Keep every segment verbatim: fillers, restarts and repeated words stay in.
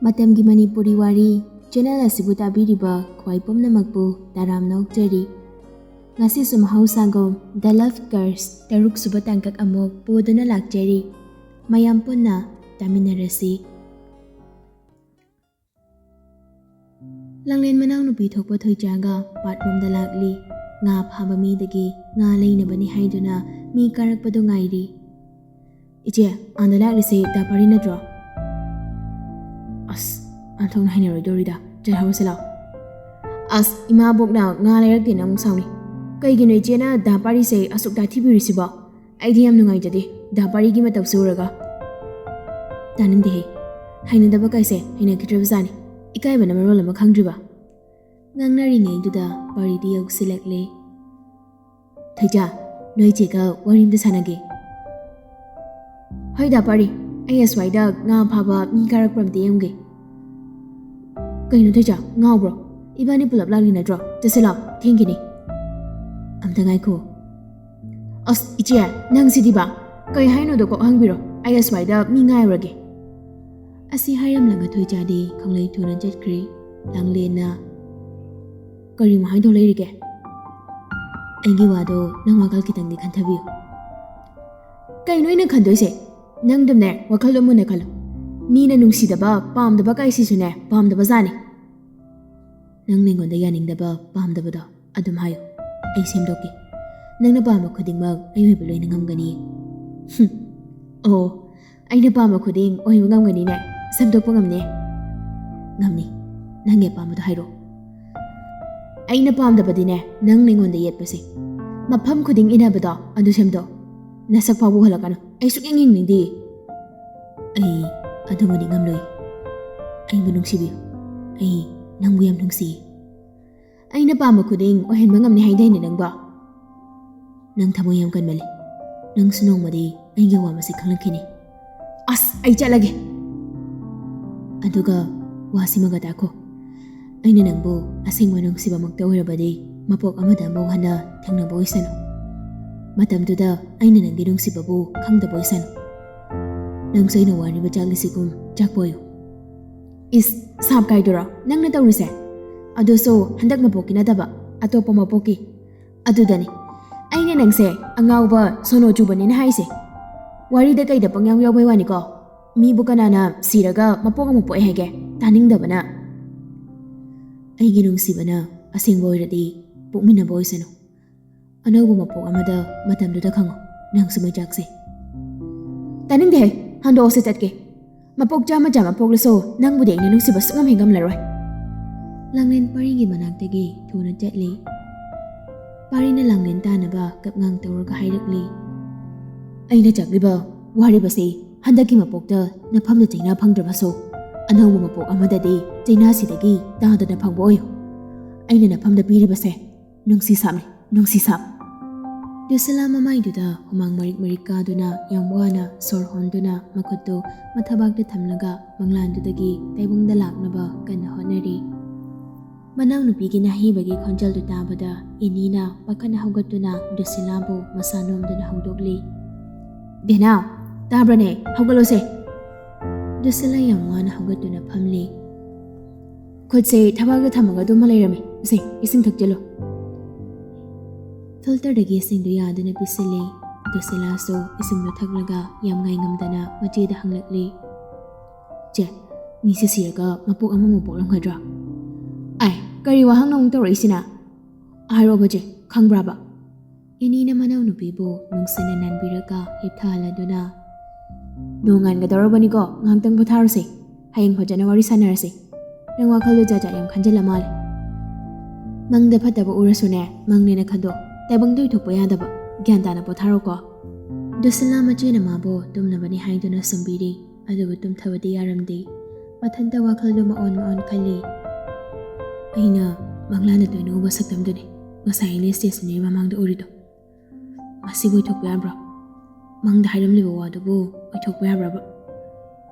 ꯃꯇꯝꯒꯤ ꯃꯅꯤꯄꯨꯔꯤ ꯋꯥꯔꯤ ꯆꯦꯅꯦꯜ ꯑꯁꯤꯕꯨ ꯇꯥꯕꯤꯔꯤꯕ ꯈ꯭ꯋꯥꯏ ꯄꯨꯝꯅꯃꯛꯄꯨ ꯇꯔꯥꯝꯅ ꯑꯣꯛꯆꯔꯤ꯫ ꯉꯁꯤꯁꯨ ꯃꯍꯧꯁꯥꯒꯨꯝ The Love Curse ꯇꯔꯨꯛ ꯁꯨꯕ ꯇꯥꯡꯀꯛ ꯑꯃꯨꯛ ꯄꯨꯗꯨꯅ ꯂꯥꯛꯆꯔꯤ꯫ ꯃꯌꯥꯝ ꯄꯨꯟꯅ ꯇꯥꯃꯤꯟꯅꯔꯁꯤ꯫ ꯂꯥꯡꯂꯦꯟ ꯃꯅꯥꯎꯅꯨꯄꯤ ꯊꯣꯛꯄ ꯊꯣꯏꯖꯥꯒ ꯄꯥꯠꯔꯣꯝꯗ ꯂꯥꯛꯂꯤ꯫ ꯉꯥ ꯐꯥꯕ ꯃꯤꯗꯒꯤ ꯉꯥ ꯂꯩꯅꯕꯅꯤ ꯍꯥꯏꯗꯨꯅ ꯃꯤ ꯀꯥꯔꯛꯄꯗꯨ ꯉꯥꯏꯔꯤ꯫ "ꯏꯆꯦ, ꯑꯥꯗ ꯂꯥꯛꯂꯤꯁꯦ ꯗꯥ ꯄꯥꯔꯤ ꯅꯠꯇ꯭ꯔꯣ?" "ꯑꯁ, ꯑꯣꯟꯊꯣꯛꯅ ꯍꯩꯅꯔꯣꯏꯗꯧꯔꯤꯗ꯫ ꯆꯠꯍꯧꯔꯁꯤ ꯂꯥꯛꯑꯣ꯫" "ꯑꯁ, ꯏꯃꯥꯕꯣꯛꯅ ꯉꯥ ꯂꯩꯔꯛꯇꯦꯅ ꯑꯃꯨꯛ ꯁꯥꯎꯅꯤ꯫ ꯀꯩꯒꯤꯅꯣ ꯏꯆꯦꯅ ꯗꯥ ꯄꯥꯔꯤꯁꯦ ꯑꯁꯨꯛ ꯇꯥꯊꯤꯕꯤꯔꯤꯁꯤꯕꯣ? ꯑꯩꯗꯤ ꯌꯥꯝ ꯅꯨꯡꯉꯥꯏꯖꯗꯦ ꯗꯥ ꯄꯥꯔꯤꯒꯤ ꯃꯇꯧꯁꯦ ꯎꯔꯒ꯫" "ꯇꯥꯅꯤꯡꯗꯦꯍꯦ꯫ ꯍꯩꯅꯗꯕ ꯀꯥꯏꯁꯦ ꯍꯩꯅꯈꯤꯗ꯭ꯔꯕꯖꯥꯠꯅꯤ꯫ ꯏꯀꯥꯏꯕꯅ ꯃꯔꯣꯜ ꯑꯃ ꯈꯪꯗ꯭ꯔꯤꯕ꯫" ꯉꯥꯡꯅꯔꯤꯉꯩꯗꯨꯗ ꯄꯥꯔꯤꯗꯤ ꯌꯧꯁꯤꯜꯂꯛꯂꯦ꯫ "ꯊꯣꯏꯖꯥ, ꯅꯣꯏ ꯆꯦꯒ ꯋꯥꯔꯤ ꯑꯝꯇ ꯁꯥꯟꯅꯒꯦ꯫" "ꯍꯣꯏ ꯗꯥ ꯄꯥꯔꯤ, ꯑꯩ ꯑꯁ꯭ꯋꯥꯏꯗ ꯉꯥ ꯐꯥꯕ ꯃꯤ ꯀꯥꯔꯛꯄ꯭ꯔꯥ ꯑꯝꯇ ꯌꯦꯡꯉꯨꯒꯦ꯫" "ꯀꯩꯅꯣ ꯊꯣꯏꯖꯥ, ꯉꯥꯎꯕ꯭ꯔꯣ? ꯏꯕꯥꯅꯤ ꯄꯨꯂꯞ ꯂꯥꯛꯂꯤ ꯅꯠꯇ꯭ꯔꯣ? ꯆꯠꯁꯤ ꯂꯥꯛꯑꯣ, ꯊꯦꯡꯈꯤꯅꯤ꯫" "ꯑꯝꯇ ꯉꯥꯏꯈꯣ꯫" "ꯑꯁ ꯏꯆꯦ, ꯅꯪꯁꯤꯗꯤꯕ꯫ ꯀꯩ ꯍꯥꯏꯅꯣꯗꯣ ꯀꯣꯛ ꯍꯪꯕꯤꯔꯣ, ꯑꯩ ꯑꯁ꯭ꯋꯥꯏꯗ ꯃꯤ ꯉꯥꯏꯔꯨꯔꯒꯦ꯫" ꯑꯁꯤ ꯍꯥꯏꯔꯝꯂꯒ ꯊꯣꯏꯖꯥꯗꯤ ꯈꯪꯂꯩ ꯊꯨꯅ ꯆꯠꯈ꯭ꯔꯦ꯫ ꯂꯥꯡꯂꯦꯟꯅ, "ꯀꯔꯤꯃꯨꯛ ꯍꯥꯏꯗꯧ ꯂꯩꯔꯤꯒꯦ?" "ꯑꯩꯒꯤ ꯋꯥꯗꯣ ꯅꯪ ꯋꯥꯈꯜ ꯈꯤꯇꯪꯗꯤ ꯈꯟꯊꯕꯤꯌꯨ꯫" "ꯀꯩꯅꯣ ꯑꯩꯅ ꯈꯟꯗꯣꯏꯁꯦ? ꯅꯪꯗꯨꯝꯅꯦ ꯋꯥꯈꯜꯗꯣ ꯃꯨꯟꯅ ꯈꯜꯂꯨ꯫ ꯃꯤꯅ ꯅꯨꯡꯁꯤꯗꯕ, ꯄꯥꯝꯗꯕ ꯀꯥꯏꯁꯤꯁꯨꯅꯦ ꯄꯥꯝꯗꯕ ꯖꯥꯠꯅꯤ꯫ ꯅꯪꯅ ꯑꯩꯉꯣꯟꯗ ꯌꯥꯅꯤꯡꯗꯕ, ꯄꯥꯝꯗꯕꯗꯣ ꯑꯗꯨꯝ ꯍꯥꯏꯌꯨ, ꯑꯩ ꯁꯦꯝꯗꯣꯛꯀꯦ꯫ ꯅꯪꯅ ꯄꯥꯝꯕ ꯈꯨꯗꯤꯡꯃꯛ ꯑꯩ ꯑꯣꯏꯕ ꯂꯣꯏꯅ ꯉꯝꯒꯅꯤ꯫" "ꯍꯨꯝ, ꯑꯣ, ꯑꯩꯅ ꯄꯥꯝꯕ ꯈꯨꯗꯤꯡ ꯑꯣꯏꯕ ꯉꯝꯒꯅꯤꯅꯦ, ꯁꯦꯝꯗꯣꯛꯄ ꯉꯝꯅꯤ꯫" "ꯉꯝꯅꯤ, ꯅꯪꯒꯤ ꯑꯄꯥꯝꯕꯗꯣ ꯍꯥꯏꯔꯛꯑꯣ꯫" "ꯑꯩꯅ ꯄꯥꯝꯗꯕꯗꯤꯅꯦ ꯅꯪꯅ ꯑꯩꯉꯣꯟꯗ ꯌꯦꯠꯄꯁꯦ꯫ ꯃꯐꯝ ꯈꯨꯗꯤꯡ ꯏꯟꯅꯕꯗꯣ ꯑꯗꯨ ꯁꯦꯝꯗꯣꯛ꯫ ꯅꯁꯛ ꯐꯥꯎꯕ ꯎꯍꯜꯂꯛꯀꯅꯨ, ꯑꯩ ꯁꯨꯛꯌꯦꯡ ꯌꯦꯡꯅꯤꯡꯗꯦ꯫" "ꯑꯩ ꯑꯗꯨꯃꯗꯤ ꯉꯝꯂꯣꯏ꯫ ꯑꯩꯕꯨ ꯅꯨꯡꯁꯤꯕꯤꯌꯨ, ꯑꯩ ꯅꯪꯕꯨ ꯌꯥꯝ ꯅꯨꯡꯁꯤꯌꯦ꯫" "ꯑꯩꯅ ꯄꯥꯝꯕ ꯈꯨꯗꯤꯡ ꯑꯣꯏꯍꯟꯕ ꯉꯝꯅꯤ ꯍꯥꯏꯗꯥꯏꯅꯦ ꯅꯪꯕꯣ? ꯅꯪ ꯊꯃꯣꯏ ꯌꯥꯝ ꯀꯟꯃꯜꯂꯤ꯫ ꯅꯪꯁꯨ ꯅꯣꯡꯃꯗꯤ ꯑꯩꯒꯤ ꯑꯋꯥꯕꯁꯦ ꯈꯪꯂꯛꯈꯤꯅꯤ꯫" "ꯑꯁ, ꯑꯩ ꯆꯠꯂꯒꯦ꯫" "ꯑꯗꯨꯒ ꯋꯥꯁꯤꯃꯒ ꯇꯥꯈꯣ꯫ ꯑꯩꯅ ꯅꯪꯕꯨ ꯑꯁꯦꯡꯕ ꯅꯨꯡꯁꯤꯕꯃꯛꯇ ꯑꯣꯏꯔꯕꯗꯤ ꯃꯄꯣꯛ ꯑꯃꯗ ꯑꯃꯨꯛ ꯍꯟꯅ ꯊꯦꯡꯅꯕ ꯑꯣꯏꯁꯅꯨ꯫ ꯃꯇꯝꯗꯨꯗ ꯑꯩꯅ ꯅꯪꯒꯤ ꯅꯨꯡꯁꯤꯕꯕꯨ ꯈꯪꯗꯕ ꯑꯣꯏꯁꯅꯨ꯫ ꯅꯪꯁꯨ ꯑꯩꯅ ꯋꯥꯔꯤꯕ ꯆꯥꯛꯂꯤꯁꯤꯒꯨꯝ ꯆꯥꯛꯄ ꯑꯣꯏꯌꯨ꯫" ꯏꯁ, ꯁꯥꯞ ꯀꯥꯏꯗꯨꯔꯣ ꯅꯪꯅ ꯇꯧꯔꯤꯁꯦ? ꯑꯗꯨꯁꯨ ꯍꯟꯗꯛ ꯃꯄꯣꯛꯀꯤ ꯅꯠꯇꯕ, ꯑꯇꯣꯞꯄ ꯃꯄꯣꯛꯀꯤ꯫ ꯑꯗꯨꯗꯅꯤ ꯑꯩꯅ ꯅꯪꯁꯦ ꯑꯉꯥꯎꯕ ꯁꯣꯅꯣ ꯆꯨꯕꯅꯦꯅ ꯍꯥꯏꯁꯦ꯫ ꯋꯥꯔꯤꯗ ꯀꯩꯗ ꯄꯪꯌꯥꯎ ꯌꯥꯎꯕꯩ ꯋꯥꯅꯤꯀꯣ꯫ ꯃꯤꯕꯨ ꯀꯅꯥꯅ ꯁꯤꯔꯒ ꯃꯄꯣꯛ ꯑꯃꯨꯛ ꯄꯣꯛꯑꯦ ꯍꯥꯏꯒꯦ? ꯇꯥꯅꯤꯡꯗꯕꯅ꯫ ꯑꯩꯒꯤ ꯅꯨꯡꯁꯤꯕꯅ ꯑꯁꯦꯡꯕ ꯑꯣꯏꯔꯗꯤ ꯄꯣꯛꯃꯤꯟꯅꯕ ꯑꯣꯏꯁꯅꯨ꯫ ꯑꯅꯧꯕ ꯃꯄꯣꯛ ꯑꯃꯗ ꯃꯇꯝꯗꯨꯗ ꯈꯪꯉꯣ, ꯅꯪꯁꯨ ꯃꯩꯆꯥꯛꯁꯦ꯫ ꯇꯥꯅꯤꯡꯗꯦꯍꯦ, ꯍꯟꯗꯣꯛꯑꯁꯤ ꯆꯠꯀꯦ꯫ ꯃꯄꯣꯛ ꯆꯥꯝꯃ ꯆꯥꯝꯃ ꯄꯣꯛꯂꯁꯨ ꯅꯪꯕꯨꯗꯤ ꯑꯩꯅ ꯅꯨꯡꯁꯤꯕ ꯁꯨꯡꯉꯝ ꯍꯦꯟꯉꯝꯂꯔꯣꯏ꯫ ꯂꯥꯡꯂꯦꯟ ꯄꯥꯔꯤꯒꯤ ꯃꯅꯥꯛꯇꯒꯤ ꯊꯨꯅ ꯆꯠꯂꯤ꯫ ꯄꯥꯔꯤꯅ ꯂꯥꯡꯂꯦꯟ ꯇꯥꯅꯕ ꯀꯞꯉꯥꯡ ꯇꯧꯔꯒ ꯍꯥꯏꯔꯛꯂꯤ꯫ ꯑꯩꯅ ꯆꯥꯛꯂꯤꯕ ꯋꯥꯔꯤꯕꯁꯤ ꯍꯟꯗꯛꯀꯤ ꯃꯄꯣꯛꯇ ꯅꯐꯝꯗ ꯆꯩꯅꯥ ꯐꯪꯗ꯭ꯔꯕꯁꯨ, ꯑꯅꯧꯕ ꯃꯄꯣꯛ ꯑꯃꯗꯗꯤ ꯆꯩꯅꯥꯁꯤꯗꯒꯤ ꯇꯥꯗꯅ ꯐꯪꯕ ꯑꯣꯏꯌꯨ꯫ ꯑꯩꯅ ꯅꯐꯝꯗ ꯄꯤꯔꯤꯕꯁꯦ ꯅꯨꯡꯁꯤ ꯁꯥꯞꯅꯤ, ꯅꯨꯡꯁꯤ ꯁꯥꯞ꯫ ꯗꯨꯁꯤꯂꯥ ꯃꯃꯥꯏꯗꯨꯗ ꯍꯨꯃꯥꯡ ꯃꯔꯤꯛ ꯃꯔꯤꯛ ꯀꯥꯗꯨꯅ ꯌꯥꯝ ꯋꯥꯅ ꯁꯣꯔ ꯍꯣꯟꯗꯨꯅ ꯃꯈꯨꯠꯇꯨ ꯃꯊꯕꯥꯛꯇ ꯊꯝꯂꯒ ꯃꯪꯂꯥꯟꯗꯨꯗꯒꯤ ꯇꯥꯏꯕꯪꯗ ꯂꯥꯛꯅꯕ ꯀꯟꯅ ꯍꯣꯠꯅꯔꯤ꯫ ꯃꯅꯥꯎꯅꯨꯄꯤꯒꯤ ꯅꯥꯍꯩꯕꯒꯤ ꯈꯣꯟꯖꯦꯜꯗꯨ ꯇꯥꯕꯗ ꯑꯦꯅꯤꯅ ꯄꯥꯈꯠꯅ ꯍꯧꯒꯠꯇꯨꯅ ꯗꯨꯁꯤꯂꯥꯕꯨ ꯃꯁꯥ ꯅꯣꯝꯗꯨꯅ ꯍꯧꯗꯣꯛꯂꯤ꯫ "ꯗꯦꯅꯥ, ꯇꯥꯕ꯭ꯔꯅꯦ? ꯍꯧꯒꯠꯂꯣꯁꯦ!" ꯗꯨꯁꯤꯂꯥ ꯌꯥꯝ ꯋꯥꯅ ꯍꯧꯒꯠꯇꯨꯅ ꯐꯝꯂꯤ꯫ "ꯈꯨꯠꯁꯦ ꯊꯕꯥꯛꯇ ꯊꯝꯃꯒ ꯑꯗꯨꯝ ꯂꯩꯔꯝꯃꯦ꯫ ꯁꯦ, ꯏꯁꯤꯡ ꯊꯛꯆꯤꯜꯂꯨ꯫" ꯐꯤꯜꯇꯔꯗꯒꯤ ꯏꯁꯤꯡꯗꯨ ꯌꯥꯗꯨꯅ ꯄꯤꯁꯤꯜꯂꯤ꯫ ꯗꯨꯁꯤꯂꯥꯁꯨ ꯏꯁꯤꯡꯗꯨ ꯊꯛꯂꯒ ꯌꯥꯝ ꯉꯥꯏꯉꯝꯗꯅ ꯃꯆꯦꯗ ꯍꯪꯂꯛꯂꯤ꯫ "ꯆꯦ, ꯃꯤꯁꯦ ꯁꯤꯔꯒ ꯃꯄꯣꯛ ꯑꯃꯃꯨꯛ ꯄꯣꯛꯂꯝꯒꯗ꯭ꯔꯥ?" "ꯑꯥꯏ, ꯀꯔꯤ ꯋꯥꯍꯪꯅꯣ ꯑꯃꯨꯛ ꯇꯧꯔꯛꯏꯁꯤꯅ? ꯍꯥꯏꯔꯛꯑꯣꯕ ꯆꯦ, ꯈꯪꯕ꯭ꯔꯥꯕ?" ꯑꯦꯅꯤꯅ ꯃꯅꯥꯎꯅꯨꯄꯤꯕꯨ ꯅꯨꯡꯁꯤꯅ ꯅꯥꯟꯕꯤꯔꯒ ꯍꯤꯞꯊꯍꯜꯂꯗꯨꯅ, "ꯅꯣꯡꯉꯥꯟꯒꯗꯧꯔꯕꯅꯤꯀꯣ, ꯉꯥꯏꯍꯥꯛꯇꯪ ꯄꯣꯊꯥꯔꯨꯁꯦ꯫ ꯍꯌꯦꯡ ꯐꯖꯅ ꯋꯥꯔꯤ ꯁꯥꯟꯅꯔꯁꯦ꯫ ꯅꯪ ꯋꯥꯈꯜꯗꯣ ꯖꯥꯠ ꯖꯥꯠ ꯌꯥꯝ ꯈꯟꯖꯤꯜꯂ ꯃꯥꯜꯂꯦ꯫ ꯃꯪꯗ ꯐꯠꯇꯕ ꯎꯔꯁꯨꯅꯦ, ꯃꯪꯅꯦꯅ ꯈꯟꯗꯣꯛ꯫ ꯇꯥꯏꯕꯪꯗ ꯑꯣꯏꯊꯣꯛꯄ ꯌꯥꯗꯕ꯫ ꯒ꯭ꯌꯥꯟ ꯇꯥꯅ ꯄꯣꯊꯥꯔꯣꯀꯣ꯫" ꯗꯨꯁꯤꯂꯥ ꯃꯆꯦꯅ ꯃꯥꯕꯨ ꯇꯨꯝꯅꯕꯅꯤ ꯍꯥꯏꯗꯨꯅ ꯁꯨꯝꯕꯤꯔꯤ꯫ ꯑꯗꯨꯕꯨ ꯇꯨꯝꯊꯕꯗꯤ ꯌꯥꯔꯝꯗꯦ꯫ ꯃꯊꯟꯇ ꯋꯥꯈꯜꯗꯨ ꯃꯑꯣꯟ ꯃꯑꯣꯟ ꯈꯜꯂꯤ꯫ "ꯑꯩꯅ ꯃꯪꯂꯥꯟꯗ ꯇꯣꯏꯅ ꯎꯕ ꯁꯛꯇꯝꯗꯨꯅꯤ ꯉꯁꯥꯏ ꯑꯩꯅ ꯁ꯭ꯇꯦꯁꯟꯅꯔꯤ ꯃꯃꯥꯡꯗ ꯎꯔꯤꯗꯣ꯫ ꯃꯁꯤꯕꯨ ꯑꯣꯏꯊꯣꯛꯄ ꯌꯥꯕ꯭ꯔꯣ? ꯃꯪꯗ ꯍꯥꯏꯔꯝꯂꯤꯕ ꯋꯥꯗꯨꯕꯨ ꯑꯣꯏꯊꯣꯛꯄ ꯌꯥꯕ꯭ꯔꯕ?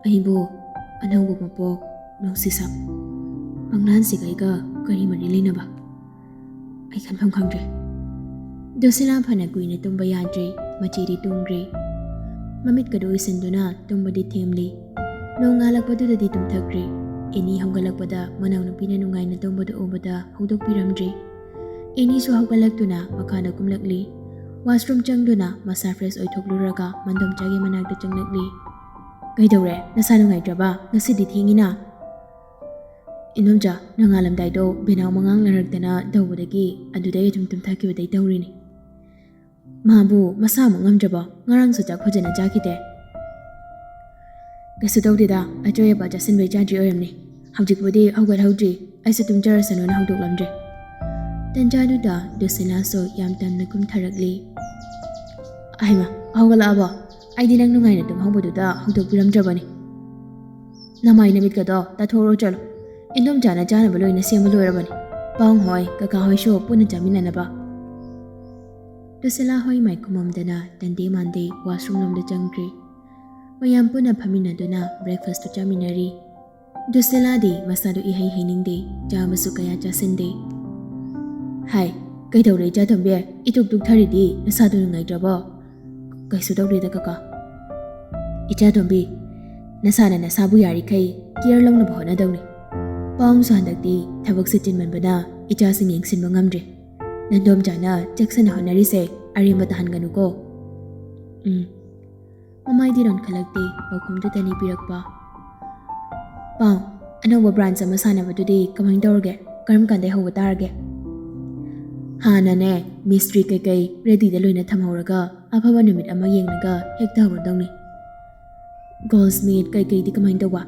ꯑꯩꯕꯨ ꯑꯅꯧꯕ ꯃꯄꯣꯛ, ꯅꯨꯡꯁꯤꯁꯛ, ꯃꯪꯂꯥꯟꯁꯤꯒ ꯑꯩꯒ ꯀꯔꯤ ꯃꯔꯤ ꯂꯩꯅꯕ? ꯑꯩ ꯈꯟꯐꯝ ꯈꯪꯗ꯭ꯔꯦ꯫" ꯗꯨꯁꯤꯂꯥ ꯐꯅ ꯀꯨꯏꯅ ꯇꯨꯝꯕ ꯌꯥꯗ꯭ꯔꯦ꯫ ꯃꯆꯦꯗꯤ ꯇꯨꯝꯈ꯭ꯔꯦ꯫ ꯃꯃꯤꯠꯀꯗꯨ ꯎꯏꯁꯤꯟꯗꯨꯅ ꯇꯨꯝꯕꯗꯤ ꯊꯦꯝꯂꯤ꯫ ꯅꯣꯡꯉꯥꯜꯂꯛꯄꯗꯨꯗꯗꯤ ꯇꯨꯝꯊꯈ꯭ꯔꯦ꯫ ꯑꯦꯅꯤ ꯍꯧꯒꯠꯂꯛꯄꯗ ꯃꯅꯥꯎꯅꯨꯄꯤꯅ ꯅꯨꯡꯉꯥꯏꯅ ꯇꯨꯝꯕꯗꯨ ꯎꯕꯗ ꯍꯧꯗꯣꯛꯄꯤꯔꯝꯗ꯭ꯔꯤ꯫ ꯑꯦꯅꯤꯁꯨ ꯍꯧꯒꯠꯂꯛꯇꯨꯅ ꯃꯈꯥꯗ ꯀꯨꯝꯂꯛꯂꯤ꯫ ꯋꯥꯁꯔꯨꯝ ꯆꯪꯗꯨꯅ ꯃꯁꯥ ꯐ꯭ꯔꯦꯁ ꯑꯣꯏꯊꯣꯛꯂꯨꯔꯒ ꯃꯟꯗꯣꯝꯆꯥꯒꯤ ꯃꯅꯥꯛꯇ ꯆꯪꯂꯛꯂꯤ꯫ "ꯀꯩꯗꯧꯔꯦ? ꯅꯁꯥ ꯅꯨꯡꯉꯥꯏꯇ꯭ꯔꯕ? ꯉꯁꯤꯗꯤ ꯊꯦꯡꯉꯤꯅ?" "ꯏꯟꯗꯣꯝꯆꯥ, ꯅꯣꯡꯉꯥꯜꯂꯝꯗꯥꯏꯗꯣ ꯕꯦꯅꯥꯎ ꯃꯉꯥꯡꯅꯔꯛꯇꯅ ꯇꯧꯕꯗꯒꯤ ꯑꯗꯨꯗꯩ ꯑꯗꯨꯝ ꯇꯨꯝꯊꯈꯤꯕꯗꯩ ꯇꯧꯔꯤꯅꯤ꯫" "ꯃꯥꯕꯨ ꯃꯁꯥ ꯑꯃꯨꯛ ꯉꯝꯗ꯭ꯔꯕꯣ? ꯉꯔꯥꯡꯁꯨ ꯆꯥꯛ ꯐꯖꯅ ꯆꯥꯈꯤꯗꯦ?" "ꯀꯩꯁꯨ ꯇꯧꯗꯦꯗ, ꯑꯆꯣꯏ ꯑꯄꯥ ꯆꯥꯁꯤꯟꯕꯩ ꯆꯥꯗ꯭ꯔꯤ ꯑꯣꯏꯔꯝꯅꯤ꯫ ꯍꯧꯖꯤꯛꯄꯨꯗꯤ ꯍꯧꯒꯠꯍꯧꯗ꯭ꯔꯤ, ꯑꯩꯁꯨ ꯇꯨꯝꯖꯔꯁꯅꯨꯅ ꯍꯧꯗꯣꯛꯂꯝꯗ꯭ꯔꯦ꯫" ꯇꯟꯖꯥꯗꯨꯗ ꯗꯨꯁꯤꯂꯥꯁꯨ ꯌꯥꯝ ꯇꯟꯅ ꯀꯨꯝꯊꯔꯛꯂꯤ꯫ "ꯑꯍꯩꯃ, ꯍꯧꯒꯠꯂꯛꯑꯕꯣ? ꯑꯩꯗꯤ ꯅꯪ ꯅꯨꯡꯉꯥꯏꯅ ꯇꯨꯝꯍꯧꯕꯗꯨꯗ ꯍꯧꯗꯣꯛꯄꯤꯔꯝꯗ꯭ꯔꯕꯅꯤ꯫ ꯅꯃꯥꯏ ꯅꯃꯤꯠꯀꯗꯣ ꯇꯥꯊꯣꯛꯎꯔꯣ ꯆꯠꯂꯣ꯫ ꯏꯟꯗꯣꯝꯆꯥꯅ ꯆꯥꯅꯕ ꯂꯣꯏꯅ ꯁꯦꯝꯕ ꯂꯣꯏꯔꯕꯅꯤ꯫ ꯄꯥꯎꯡ ꯍꯣꯏ, ꯀꯀꯥ ꯍꯣꯏꯁꯨ ꯄꯨꯟꯅ ꯆꯥꯃꯤꯟꯅꯅꯕ꯫" ꯗꯨꯁꯤꯂꯥ ꯍꯣꯏ ꯃꯥꯏꯈꯨꯝꯃꯝꯗꯅ ꯇꯟꯗꯦ ꯃꯥꯟꯗꯦ ꯋꯥꯁꯔꯨꯝ ꯂꯣꯝꯗ ꯆꯪꯈ꯭ꯔꯤ꯫ ꯃꯌꯥꯝ ꯄꯨꯟꯅ ꯐꯝꯃꯤꯟꯅꯗꯨꯅ ꯕ꯭ꯔꯦꯛꯐꯥꯁꯇꯨ ꯆꯥꯃꯤꯟꯅꯔꯤ꯫ ꯗꯨꯁꯤꯂꯥꯗꯤ ꯃꯁꯥꯗꯨ ꯏꯍꯩ ꯍꯩꯅꯤꯡꯗꯦ, ꯆꯥꯕꯁꯨ ꯀꯌꯥ ꯆꯥꯁꯤꯟꯗꯦ꯫ "ꯍꯥꯏ, ꯀꯩꯗꯧꯔꯦ ꯏꯆꯥ ꯇꯣꯝꯕꯤ? ꯏꯇꯨꯛ ꯇꯨꯛꯊꯔꯤꯗꯤ ꯅꯁꯥꯗꯨ ꯅꯨꯡꯉꯥꯏꯇ꯭ꯔꯕꯣ?" "ꯀꯩꯁꯨ ꯇꯧꯗꯦꯗ ꯀꯀꯥ꯫" "ꯏꯆꯥ ꯇꯣꯝꯕꯤ, ꯅꯁꯥꯅ ꯅꯁꯥꯕꯨ ꯌꯥꯔꯤꯈꯩ ꯀꯤꯌꯔ ꯂꯧꯅꯕ ꯍꯣꯠꯅꯗꯧꯅꯤ꯫ ꯄꯥꯎꯡꯁꯨ ꯍꯟꯗꯛꯇꯤ ꯊꯕꯛꯁꯦ ꯆꯤꯟꯃꯟꯕꯅ ꯏꯆꯥꯁꯤꯡ ꯌꯦꯡꯁꯤꯟꯕ ꯉꯝꯗ꯭ꯔꯦ꯫ ꯅꯟꯗꯣꯝꯆꯥꯅ ꯆꯦꯛꯁꯤꯟꯅ ꯍꯣꯠꯅꯔꯤꯁꯦ ꯑꯔꯦꯝꯕ ꯇꯥꯍꯟꯒꯅꯨꯀꯣ꯫" "ꯎꯝ꯫" ꯃꯃꯥꯏꯗꯤ ꯔꯣꯟꯈꯠꯂꯛꯇꯦ, ꯄꯥꯎꯈꯨꯝꯗꯨ ꯇꯅꯤ ꯄꯤꯔꯛꯄ꯫ "ꯄꯥꯎ, ꯑꯅꯧꯕ ꯕ꯭ꯔꯥꯟꯁ ꯑꯃ ꯁꯥꯟꯅꯕꯗꯨꯗꯤ ꯀꯃꯥꯏꯅ ꯇꯧꯔꯒꯦ? ꯀꯔꯝ ꯀꯥꯟꯗꯩ ꯍꯧꯕ ꯇꯥꯔꯒꯦ?" "ꯍꯥꯟꯅꯅꯦ, ꯃꯤꯁꯇ꯭ꯔꯤ ꯀꯩꯀꯩ ꯔꯦꯗꯤꯗ ꯂꯣꯏꯅ ꯊꯝꯍꯧꯔꯒ ꯑꯐꯕ ꯅꯨꯃꯤꯠ ꯑꯃ ꯌꯦꯡꯂꯒ ꯍꯦꯛꯇ ꯍꯧꯔꯗꯧꯅꯤ꯫" "ꯒꯣꯜꯁꯃꯤꯠ ꯀꯩꯀꯩꯗꯤ ꯀꯃꯥꯏꯅ ꯇꯧꯕ?"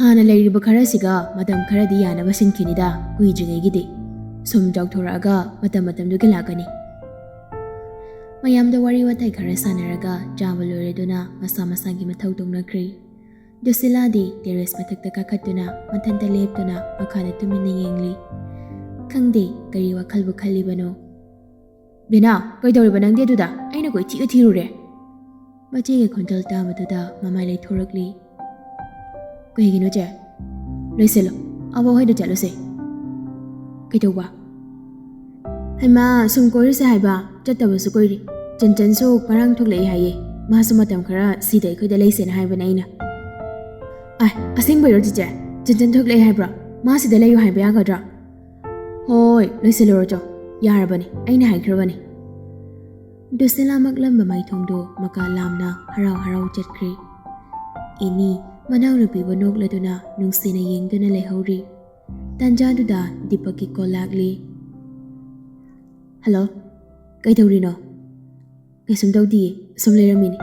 "ꯍꯥꯟꯅ ꯂꯩꯔꯤꯕ ꯈꯔꯁꯤꯒ ꯃꯇꯝ ꯈꯔꯗꯤ ꯌꯥꯅꯕ ꯁꯤꯟꯈꯤꯅꯤꯗ, ꯀꯨꯏꯗ꯭ꯔꯤꯉꯩꯒꯤꯗꯤ꯫ ꯁꯨꯝ ꯆꯥꯎꯊꯣꯔꯛꯑꯒ ꯃꯇꯝ ꯃꯇꯝꯗꯨꯒꯤ ꯂꯥꯛꯀꯅꯤ꯫" ꯃꯌꯥꯝꯗ ꯋꯥꯔꯤ ꯋꯥꯇꯥꯏ ꯈꯔ ꯁꯥꯟꯅꯔꯒ ꯆꯥꯕ ꯂꯣꯏꯔꯗꯨꯅ ꯃꯁꯥ ꯃꯁꯥꯒꯤ ꯃꯊꯧ ꯇꯧꯅꯈ꯭ꯔꯦ꯫ ꯖꯣꯁꯤꯂꯥꯗꯤ ꯇꯦꯔꯦꯁ ꯃꯊꯛꯇ ꯀꯥꯈꯠꯇꯨꯅ ꯃꯊꯟꯇ ꯂꯦꯞꯇꯨꯅ ꯃꯈꯥꯗ ꯇꯨꯃꯤꯟꯅ ꯌꯦꯡꯂꯤ꯫ ꯈꯪꯗꯦ ꯀꯔꯤ ꯋꯥꯈꯜꯕꯨ ꯈꯜꯂꯤꯕꯅꯣ꯫ "ꯕꯦꯅꯥ, ꯀꯩꯗꯧꯔꯤꯕ ꯅꯪꯗꯤ ꯑꯗꯨꯗ? ꯑꯩꯅ ꯀꯣꯏꯊꯤ ꯊꯤꯔꯨꯔꯦ꯫" ꯃꯆꯦꯒꯤ ꯈꯣꯟꯖꯦꯜ ꯇꯥꯕꯗꯨꯗ ꯃꯃꯥꯏ ꯂꯩꯊꯣꯔꯛꯂꯤ꯫ "ꯀꯩꯒꯤꯅꯣ ꯆꯦ?" "ꯂꯣꯏꯁꯤꯜꯂꯣ, ꯑꯕꯣꯛ ꯍꯣꯏꯗ ꯆꯠꯂꯨꯁꯦ꯫" "ꯀꯩꯗꯧꯕ?" "ꯍꯩꯃꯥ, ꯁꯨꯝ ꯀꯣꯏꯔꯨꯁꯦ ꯍꯥꯏꯕ, ꯆꯠꯇꯕꯁꯨ ꯀꯨꯏꯔꯦ꯫ ꯆꯟꯆꯟꯁꯨ ꯉꯔꯥꯡ ꯊꯣꯛꯂꯛꯑꯦ ꯍꯥꯏꯌꯦ, ꯃꯥꯁꯨ ꯃꯇꯝ ꯈꯔ ꯁꯤꯗ ꯑꯩꯈꯣꯏꯗ ꯂꯩꯁꯦꯅ ꯍꯥꯏꯕꯅꯦ ꯑꯩꯅ꯫" ꯑꯦ, ꯑꯁꯦꯡꯕꯩꯔꯣ ꯆꯤꯆꯦ? ꯆꯟꯆꯟ ꯊꯣꯛꯂꯛꯑꯦ ꯍꯥꯏꯕ꯭ꯔꯣ? ꯃꯥ ꯁꯤꯗ ꯂꯩꯌꯨ ꯍꯥꯏꯕ ꯌꯥꯒꯗ꯭ꯔꯥ? ꯍꯣꯏ, ꯂꯣꯏꯁꯤꯜꯂꯨꯔꯣ ꯆꯣ꯫ ꯌꯥꯔꯕꯅꯤ, ꯑꯩꯅ ꯍꯥꯏꯈ꯭ꯔꯕꯅꯤ꯫ ꯗꯨꯁꯤꯂꯥ ꯃꯛꯂꯝꯕ ꯃꯥꯏꯊꯣꯡꯗꯨ ꯃꯀꯥ ꯂꯥꯝꯅ ꯍꯔꯥꯎ ꯍꯔꯥꯎ ꯆꯠꯈ꯭ꯔꯤ꯫ ꯑꯦꯅꯤ ꯃꯅꯥꯎꯅꯨꯄꯤꯕꯨ ꯅꯣꯛꯂꯗꯨꯅ ꯅꯨꯡꯁꯤꯅ ꯌꯦꯡꯗꯨꯅ ꯂꯩꯍꯧꯔꯤ꯫ ꯇꯥꯟꯖꯥꯗꯨꯗ ꯗꯤꯄꯛꯀꯤ ꯀꯣꯜ ꯂꯥꯛꯂꯤ꯫ "ꯍꯜꯂꯣ, ꯀꯩꯗꯧꯔꯤꯅꯣ?" "ꯀꯩꯁꯨꯝ ꯇꯧꯗꯤꯌꯦ, ꯁꯨꯝ ꯂꯩꯔꯝꯃꯤꯅꯦ꯫"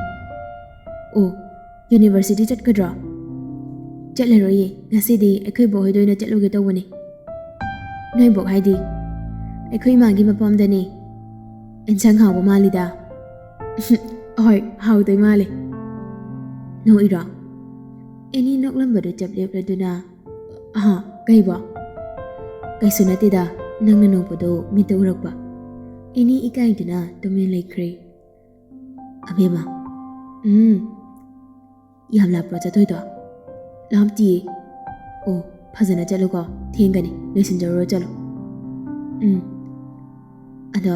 "ꯑꯣ, ꯌꯨꯅꯤꯚꯔꯁꯤꯇꯤ ꯆꯠꯀꯗ꯭ꯔꯣ?" "ꯆꯠꯂꯔꯣꯏꯌꯦ, ꯉꯁꯤꯗꯤ ꯑꯩꯈꯣꯏ ꯕꯣꯛ ꯍꯣꯏꯗ ꯑꯣꯏꯅ ꯆꯠꯂꯨꯒꯦ ꯇꯧꯕꯅꯦ꯫" "ꯅꯣꯏ ꯕꯣꯛ ꯍꯥꯏꯗꯤ?" "ꯑꯩꯈꯣꯏ ꯏꯃꯥꯒꯤ ꯃꯄꯥꯝꯗꯅꯦ꯫" "ꯑꯦꯟꯁꯥꯡ ꯍꯥꯎꯕ ꯃꯥꯜꯂꯤꯗ꯫" "ꯍꯣꯏ, ꯍꯥꯎꯗꯣꯏ ꯃꯥꯜꯂꯦ꯫" "ꯅꯣꯛꯏꯔꯣ?" ꯑꯦꯅꯤ ꯅꯣꯛꯂꯝꯕꯗꯨ ꯆꯞ ꯂꯦꯞꯂꯗꯨꯅ, "ꯑꯍꯥ, ꯀꯩꯕꯣ?" "ꯀꯩꯁꯨ ꯅꯠꯇꯦꯗ, ꯅꯪꯅ ꯅꯣꯛꯄꯗꯣ ꯃꯤꯠꯇ ꯎꯔꯛꯄ꯫" ꯑꯦꯅꯤ ꯏꯀꯥꯏꯗꯨꯅ ꯇꯨꯃꯤꯟ ꯂꯩꯈ꯭ꯔꯦ꯫ "ꯑꯕꯦꯝꯃ, ꯎꯝ, ꯌꯥꯝ ꯂꯥꯞꯄ꯭ꯔꯣ ꯆꯠꯇꯣꯏꯗꯣ?" "ꯂꯥꯞꯇꯤꯌꯦ꯫" "ꯑꯣ, ꯐꯖꯅ ꯆꯠꯂꯨꯀꯣ, ꯊꯦꯡꯒꯅꯤ, ꯂꯣꯏꯁꯤꯟꯖꯔꯨꯔꯣ, ꯆꯠꯂꯣ꯫" "ꯎꯝ, ꯑꯗꯣ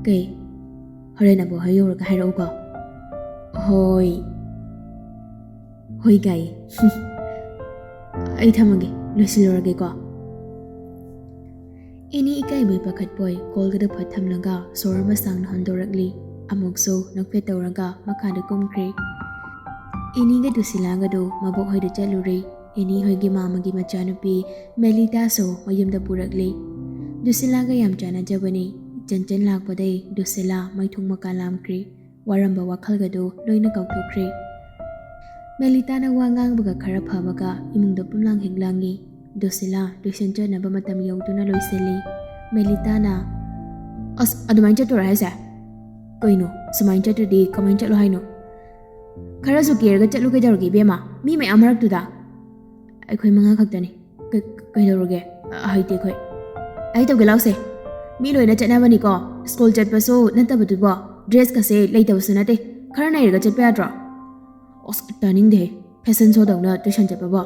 ꯀꯩ, ꯍꯣꯔꯦꯟ ꯑꯕꯣꯛ ꯍꯣꯏ ꯌꯧꯔꯒ ꯍꯥꯏꯔꯛꯎꯀꯣ꯫" "ꯍꯣꯏ, ꯍꯣꯏ ꯀꯥꯏꯌꯦ꯫" "ꯑꯩ ꯊꯝꯃꯒꯦ, ꯂꯣꯏꯁꯤꯜꯂꯨꯔꯒꯦꯀꯣ꯫" ꯑꯦꯅꯤ ꯏꯀꯥꯏꯕꯣꯏ ꯄꯥꯈꯠꯄꯣꯏ ꯀꯣꯜꯒꯗꯨ ꯐꯠ ꯊꯝꯂꯒ ꯁꯣꯔ ꯑꯃ ꯁꯥꯡꯅ ꯍꯣꯟꯗꯣꯔꯛꯂꯤ꯫ ꯑꯃꯨꯛꯁꯨ ꯅꯣꯛꯐꯦꯠ ꯇꯧꯔꯒ ꯃꯈꯥꯗ ꯀꯨꯝꯈ꯭ꯔꯦ꯫ ꯑꯦꯅꯤꯒ ꯗꯨꯁꯤꯂꯥꯒꯗꯨ ꯃꯕꯣꯛ ꯍꯣꯏꯗ ꯆꯠꯂꯨꯔꯦ꯫ ꯑꯦꯅꯤ ꯍꯣꯏꯒꯤ ꯃꯥꯃꯒꯤ ꯃꯆꯥꯅꯨꯄꯤ ꯃꯦꯂꯤꯇꯥꯁꯨ ꯃꯌꯨꯝꯗ ꯄꯨꯔꯛꯂꯦ꯫ ꯗꯨꯁꯤꯂꯥꯒ ꯌꯥꯝ ꯆꯥꯟꯅꯖꯕꯅꯤ꯫ ꯆꯟꯆꯟ ꯂꯥꯛꯄꯗꯩ ꯗꯨꯁꯤꯂꯥ ꯃꯩꯊꯣꯡ ꯃꯀꯥ ꯂꯥꯝꯈ꯭ꯔꯦ꯫ ꯋꯥꯔꯝꯕ ꯋꯥꯈꯜꯒꯗꯨ ꯂꯣꯏꯅ ꯀꯥꯎꯊꯣꯛꯈ꯭ꯔꯦ꯫ ꯃꯦꯂꯤꯇꯥꯅ ꯋꯥ ꯉꯥꯡꯕꯒ ꯈꯔ ꯐꯕꯒ ꯏꯃꯨꯡꯗ ꯄꯨꯝꯂꯥꯡ ꯍꯦꯛ ꯂꯥꯡꯉꯤ꯫ ꯗꯨꯁꯤꯂꯥ ꯇꯨꯏꯁꯟ ꯆꯠꯅꯕ ꯃꯇꯝ ꯌꯧꯗꯨꯅ ꯂꯣꯏꯁꯤꯜꯂꯤ꯫ ꯃꯦꯂꯤꯇꯥꯅ, "ꯑꯁ, ꯑꯗꯨꯃꯥꯏꯅ ꯆꯠꯇꯣꯔꯥ ꯍꯥꯏꯁꯦ? ꯀꯩꯅꯣ, ꯁꯨꯃꯥꯏꯅ ꯆꯠꯇ꯭ꯔꯗꯤ ꯀꯃꯥꯏꯅ ꯆꯠꯂꯣ ꯍꯥꯏꯅꯣ? ꯈꯔꯁꯨ ꯀꯦꯔꯒ ꯆꯠꯂꯨ ꯀꯩꯗꯧꯔꯒꯦ ꯏꯕꯦꯝꯃ? ꯃꯤ ꯃꯌꯥꯝ ꯃꯔꯛꯇꯨꯗ꯫" "ꯑꯩꯈꯣꯏ ꯃꯉꯥ ꯈꯛꯇꯅꯤ꯫ ꯀ-, ꯀꯩꯗꯧꯔꯒꯦ? ꯑ, ꯍꯩꯇꯦ ꯑꯩꯈꯣꯏ꯫" "ꯑꯩ ꯇꯧꯒꯦ ꯂꯥꯎꯁꯦ꯫ ꯃꯤ ꯂꯣꯏꯅ ꯆꯠꯅꯕꯅꯤꯀꯣ, ꯁ꯭ꯀꯨꯜ ꯆꯠꯄꯁꯨ ꯅꯠꯇꯕꯗꯨꯕꯣ, ꯗ꯭ꯔꯦꯁꯀꯁꯦ ꯂꯩꯇꯕꯁꯨ ꯅꯠꯇꯦ꯫ ꯈꯔ ꯅꯩꯔꯒ ꯆꯠꯄ ꯌꯥꯗ꯭ꯔꯣ?" "ꯑꯁ, ꯇꯥꯅꯤꯡꯗꯦꯍꯦ, ꯐꯦꯁꯟ ꯁꯣꯗꯧꯅ ꯇꯨꯏꯁꯟ ꯆꯠꯄꯕꯣ꯫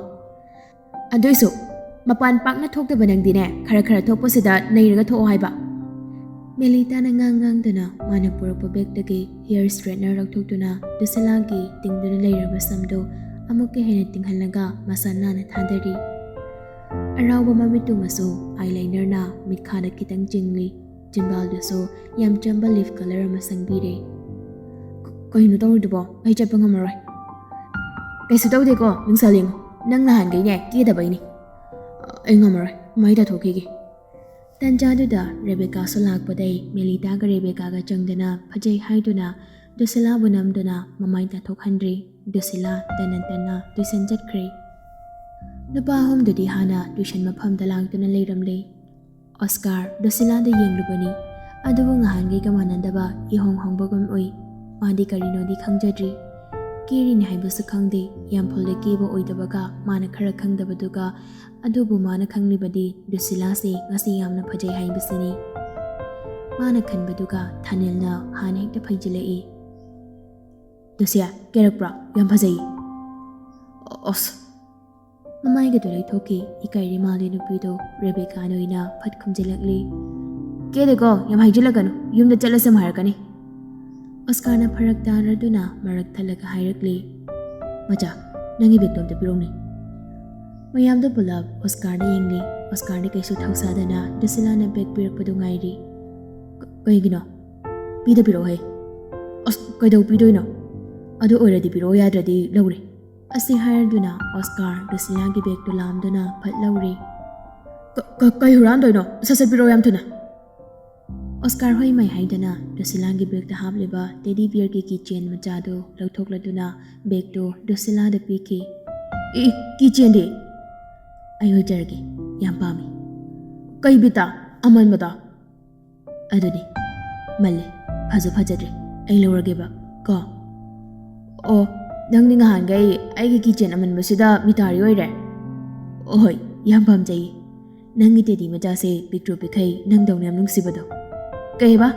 ꯑꯗꯨꯏꯁꯨ ꯃꯄꯥꯟ ꯄꯥꯛꯅ ꯊꯣꯛꯇꯕ ꯅꯪꯗꯤꯅꯦ, ꯈꯔ ꯈꯔ ꯊꯣꯛꯄꯁꯤꯗ ꯅꯩꯔꯒ ꯊꯣꯛꯑꯣ ꯍꯥꯏꯕ꯫" ꯃꯦꯂꯤꯇꯥꯅ ꯉꯥꯡ ꯉꯥꯡꯗꯨꯅ ꯃꯥꯅ ꯄꯨꯔꯛꯄ ꯕꯦꯒꯇꯒꯤ ꯍꯤꯌꯔ ꯁ꯭ꯇ꯭ꯔꯦꯠꯅꯔ ꯂꯧꯊꯣꯛꯇꯨꯅ ꯗꯨꯁꯤꯂꯥꯒꯤ ꯇꯤꯡꯗꯨꯅ ꯂꯩꯔꯕ ꯁꯝꯗꯨ ꯑꯃꯨꯛꯀ ꯍꯦꯟꯅ ꯇꯤꯡꯍꯜꯂꯒ ꯃꯁꯥ ꯅꯥꯟꯅ ꯊꯥꯗꯔꯤ꯫ ꯑꯔꯥꯎꯕ ꯃꯃꯤꯠꯇꯨꯃꯁꯨ ꯑꯥꯏꯂꯥꯏꯅꯔꯅ ꯃꯤꯠꯈꯥꯗ ꯈꯤꯇꯪ ꯆꯤꯡꯂꯤ꯫ ꯆꯤꯟꯕꯥꯜꯗꯨꯁꯨ ꯌꯥꯝ ꯆꯝꯕ ꯂꯤꯞ ꯀꯂꯔ ꯑꯃ ꯁꯪꯕꯤꯔꯦ꯫ "ꯀ-, ꯀꯩꯅꯣ ꯇꯧꯔꯤꯗꯨꯕꯣ? ꯑꯩ ꯆꯠꯄ ꯉꯝꯃꯔꯣꯏ꯫" "ꯀꯩꯁꯨ ꯇꯧꯗꯦꯀꯣ, ꯃꯤꯡꯁꯦꯜ ꯌꯦꯡꯉꯨ꯫ ꯅꯪ ꯅꯍꯥꯟꯈꯩꯅꯦ ꯀꯦꯗꯕꯩꯅꯦ꯫ ꯑꯩ ꯉꯝꯃꯔꯣꯏ, ꯃꯩ ꯇꯥꯊꯣꯛꯈꯤꯒꯦ꯫" ꯇꯟꯖꯥꯗꯨꯗ ꯔꯦꯕꯦꯀꯥꯁꯨ ꯂꯥꯛꯄꯗꯩ ꯃꯦꯂꯤꯇꯥꯒ ꯔꯦꯕꯦꯀꯥꯒ ꯆꯪꯗꯅ ꯐꯖꯩ ꯍꯥꯏꯗꯨꯅ ꯗꯨꯁꯤꯂꯥꯕꯨ ꯅꯝꯗꯨꯅ ꯃꯃꯥꯏ ꯇꯥꯊꯣꯛꯍꯟꯗ꯭ꯔꯤ꯫ ꯗꯨꯁꯤꯂꯥ ꯇꯟꯅ ꯇꯟꯅ ꯇꯨꯏꯁꯟ ꯆꯠꯈ꯭ꯔꯦ꯫ ꯅꯨꯄꯥ ꯑꯍꯨꯝꯗꯨꯗꯤ ꯍꯥꯟꯅ ꯇꯨꯏꯁꯟ ꯃꯐꯝꯗ ꯂꯥꯛꯇꯨꯅ ꯂꯩꯔꯝꯂꯦ꯫ ꯑꯣꯁꯀꯥꯔ ꯗꯨꯁꯤꯂꯥꯗ ꯌꯦꯡꯂꯨꯕꯅꯤ, ꯑꯗꯨꯕꯨ ꯉꯍꯥꯟꯈꯩꯒ ꯃꯥꯟꯅꯗꯕ ꯏꯍꯣꯡ ꯍꯣꯡꯕꯒꯨꯝ ꯎꯏ꯫ ꯃꯥꯗꯤ ꯀꯔꯤꯅꯣꯗꯤ ꯈꯪꯖꯗ꯭ꯔꯤ꯫ ꯀꯦꯔꯤꯅꯤ ꯍꯥꯏꯕꯁꯨ ꯈꯪꯗꯦ꯫ ꯌꯥꯝꯐꯨꯜꯗ ꯀꯦꯕ ꯑꯣꯏꯗꯕꯒ ꯃꯥꯅ ꯈꯔ ꯈꯪꯗꯕꯗꯨꯒ, ꯑꯗꯨꯕꯨ ꯃꯥꯅ ꯈꯪꯂꯤꯕꯗꯤ ꯗꯨꯁꯤꯂꯥꯁꯦ ꯉꯁꯤ ꯌꯥꯝꯅ ꯐꯖꯩ ꯍꯥꯏꯕꯁꯤꯅꯤ꯫ ꯃꯥꯅ ꯈꯟꯕꯗꯨꯒ ꯊꯥꯅꯤꯜꯅ ꯍꯥꯟꯅ ꯍꯦꯛꯇ ꯐꯩꯖꯤꯜꯂꯛꯏ꯫ "ꯗꯨꯁꯤꯌꯥ, ꯀꯦꯔꯛꯄ꯭ꯔꯣ? ꯌꯥꯝ ꯐꯖꯩ꯫" "ꯑꯁ!" ꯃꯃꯥꯏꯒꯗꯣ ꯂꯩꯊꯣꯛꯈꯤ꯫ ꯏꯀꯥꯏꯔꯤ ꯃꯥꯜꯂꯤ ꯅꯨꯄꯤꯗꯣ꯫ ꯔꯦꯕꯦꯀꯥꯅ ꯑꯣꯏꯅ ꯐꯠ ꯈꯨꯝꯖꯤꯜꯂꯛꯂꯤ꯫ "ꯀꯦꯗꯦꯀꯣ, ꯌꯥꯝ ꯍꯥꯏꯖꯤꯜꯂꯛꯀꯅꯨ, ꯌꯨꯝꯗ ꯆꯠꯂꯁꯦ ꯑꯃꯨꯛ ꯍꯥꯏꯔꯛꯀꯅꯤ꯫" ꯑꯣꯁꯀꯥꯔꯅ ꯐꯔꯛ ꯇꯥꯔꯗꯨꯅ ꯃꯔꯛ ꯊꯠꯂꯒ ꯍꯥꯏꯔꯛꯂꯤ꯫ "ꯃꯆꯥ, ꯅꯪꯒꯤ ꯕꯦꯒꯇꯣ ꯑꯝꯇ ꯄꯤꯔꯛꯎꯅꯦ꯫" ꯃꯌꯥꯝꯗꯣ ꯄꯨꯂꯞ ꯑꯣꯁꯀꯥꯔꯗ ꯌꯦꯡꯂꯤ꯫ ꯑꯣꯁꯀꯥꯔꯗꯤ ꯀꯩꯁꯨ ꯊꯧꯁꯥꯗꯅ ꯗꯨꯁꯤꯂꯥꯅ ꯕꯦꯒ ꯄꯤꯔꯛꯄꯗꯨ ꯉꯥꯏꯔꯤ꯫ "ꯀ-, ꯀꯩꯒꯤꯅꯣ? ꯄꯤꯗ ꯄꯤꯔꯛꯑꯣꯍꯦ꯫" "ꯑꯁ, ꯀꯩꯗꯧ ꯄꯤꯗꯣꯏꯅꯣ? ꯑꯗꯨ ꯑꯣꯏꯔꯗꯤ ꯄꯤꯔꯛꯑꯣ, ꯌꯥꯗ꯭ꯔꯗꯤ ꯂꯧꯔꯦ꯫" ꯑꯁꯤ ꯍꯥꯏꯔꯗꯨꯅ ꯑꯣꯁꯀꯥꯔ ꯗꯨꯁꯤꯂꯥꯒꯤ ꯕꯦꯒꯇꯨ ꯂꯥꯝꯗꯨꯅ ꯐꯠ ꯂꯧꯔꯤ꯫ "ꯀ-, ꯀ-, ꯀꯩ ꯍꯨꯔꯥꯟꯗꯣꯏꯅꯣ? ꯁꯠ ꯁꯠ ꯄꯤꯔꯛꯑꯣ ꯌꯥꯝ ꯊꯨꯅ!" ꯑꯣꯁꯀꯥꯔ ꯍꯣꯏ ꯃꯩ ꯍꯥꯏꯗꯅ ꯗꯨꯁꯤꯂꯥꯒꯤ ꯕꯦꯒꯇ ꯍꯥꯞꯂꯤꯕ ꯇꯦꯗꯤ ꯕꯤꯌꯔꯒꯤ ꯀꯤ ꯆꯦꯟ ꯃꯆꯥꯗꯨ ꯂꯧꯊꯣꯛꯂꯗꯨꯅ ꯕꯦꯒꯇꯨ ꯗꯨꯁꯤꯂꯥꯗ ꯄꯤꯈꯤ꯫ "ꯑꯦ, ꯑꯦ, ꯀꯤ ꯆꯦꯟꯗꯤ?" "ꯑꯩ ꯑꯣꯏꯖꯔꯒꯦ, ꯌꯥꯝ ꯄꯥꯝꯃꯤ꯫" "ꯀꯩ ꯕꯤꯠꯇ? ꯑꯃꯟꯕꯗꯣ?" "ꯑꯗꯨꯅꯤ, ꯃꯜꯂꯦ, ꯐꯖ ꯐꯖꯗ꯭ꯔꯦ, ꯑꯩ ꯂꯧꯔꯒꯦꯕ ꯀꯣ꯫" "ꯑꯣ, ꯅꯪꯗꯤ ꯉꯍꯥꯟꯈꯩ ꯑꯩꯒꯤ ꯀꯤ ꯆꯦꯟ ꯑꯃꯟꯕꯁꯤꯗ ꯃꯤꯇꯥꯔꯤ ꯑꯣꯏꯔꯦ?" "ꯑꯣ ꯍꯣꯏ, ꯌꯥꯝ ꯄꯥꯝꯖꯩꯌꯦ꯫ ꯅꯪꯒꯤ ꯇꯦꯗꯤ ꯃꯆꯥꯁꯦ ꯄꯤꯛꯇ꯭ꯔꯨ ꯄꯤꯛꯈꯩ ꯅꯪꯗꯧꯅ ꯌꯥꯝ ꯅꯨꯡꯁꯤꯕꯗꯣ꯫" "ꯀꯩꯕ?